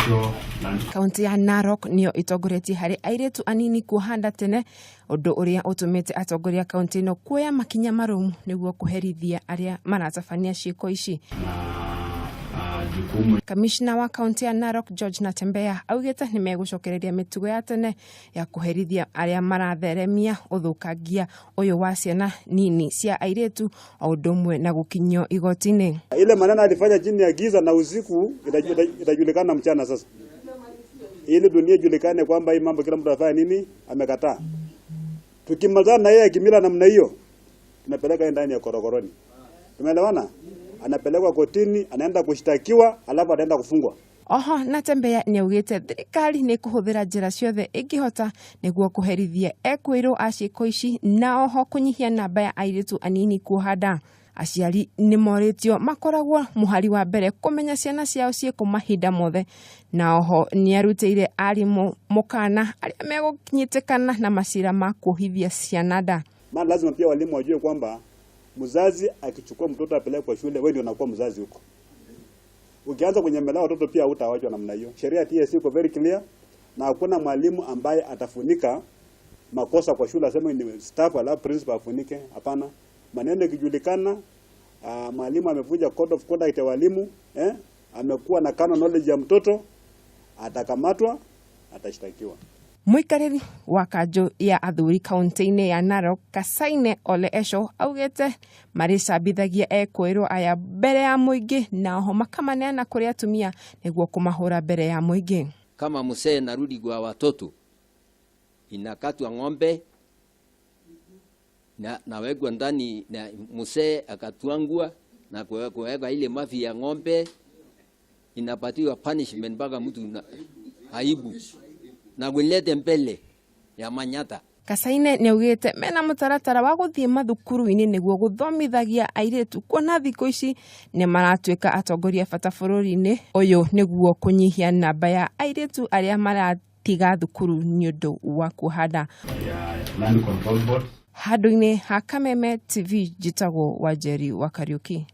Provincial Land. Kaunti ya Narok niyo itongoretie harĩ airĩtu anini kuoha nda tene, ũndũ ũrĩa ũtũmĩte atongoria a kaunti ĩno kuoya makinya marũmu nĩguo kũherithia arĩa maratabania ciĩko ici. Na jukumu. Kamishna wa kaunti ya Narok George Natembeya augĩte nĩ megũcokereria mĩtugo ya tene ya kũherithia arĩa maratheremia ũthũkangia ũyũ wa ciana nini cia airĩtu o ũndũ ũmwe na gũkinyio igoti-inĩ. Ile maneno alifanya chini ya giza na usiku itajulikana mchana sasa, ili dunia ijulikane kwamba hii mambo kila mtu afanya nini, amekataa. Tukimalizana na yeye kimila namna hiyo, tunapeleka yeye ndani ya korokoroni. Tumeelewana? Anapelekwa kotini, anaenda kushtakiwa, alafu ataenda kufungwa. Oho Natembeya nĩaugĩte thirikari nĩ ĩkũhũthĩra njĩra ciothe ĩngĩhota nĩguo kũherithia ekwĩrwo a ciĩko ici na oho kũnyihia namba ya airĩtu anini kuoha nda. Aciari nĩ morĩtio makoragwo mũhari wa mbere kũmenya ciana ciao ciĩkũ mahinda mothe, na oho nĩarutĩire arimũ mũkana arĩa megũnyitĩkana na macira ma kuohithia ciana nda. Maana lazima pia walimu wajue kwamba mzazi akichukua mtoto apeleke kwa shule, wewe ndio unakuwa mzazi huko. Ukianza kunyemelea watoto pia hutawachwa namna hiyo. Sheria ya TSC iko very clear, na hakuna mwalimu ambaye atafunika makosa kwa shule aseme ni staff alafu principal afunike. Hapana, maneno ikijulikana, mwalimu amevunja code of conduct ya walimu, amekuwa na carnal knowledge ya mtoto, atakamatwa, atashtakiwa. Mũikarĩri wa kanjũ ya athuri kaunti-inĩ ya Narok Kasaine Ole Esho augĩte marĩcambithagia ekũĩrwo aya mbere ya mũingĩ na oho makamaneana kũrĩ atumia nĩguo kũmahũra mbere ya mũingĩ. Kama mzee narudi kwa watoto, inakatwa ng'ombe na nawekwa ndani na mzee akatwangwa na kuweka ile mavi ya ng'ombe, inapatiwa punishment mpaka mtu na aibu na kulete mbele ya manyata. Kasaine nĩaugĩte mena mũtaratara wa gũthiĩ mathukuru-inĩ nĩguo gũthomithagia airĩtu kuona thikũ ici nĩ maratuĩka atongoria bata bũrũri-inĩ ũyũ nĩguo kũnyihia namba ya airĩtu arĩa maratiga thukuru nĩ ũndũ wa kuoha nda. Ya Land Control Board. Handũ-inĩ ha Kameme TV, njĩtagwo Wanjeri wa Kariũki.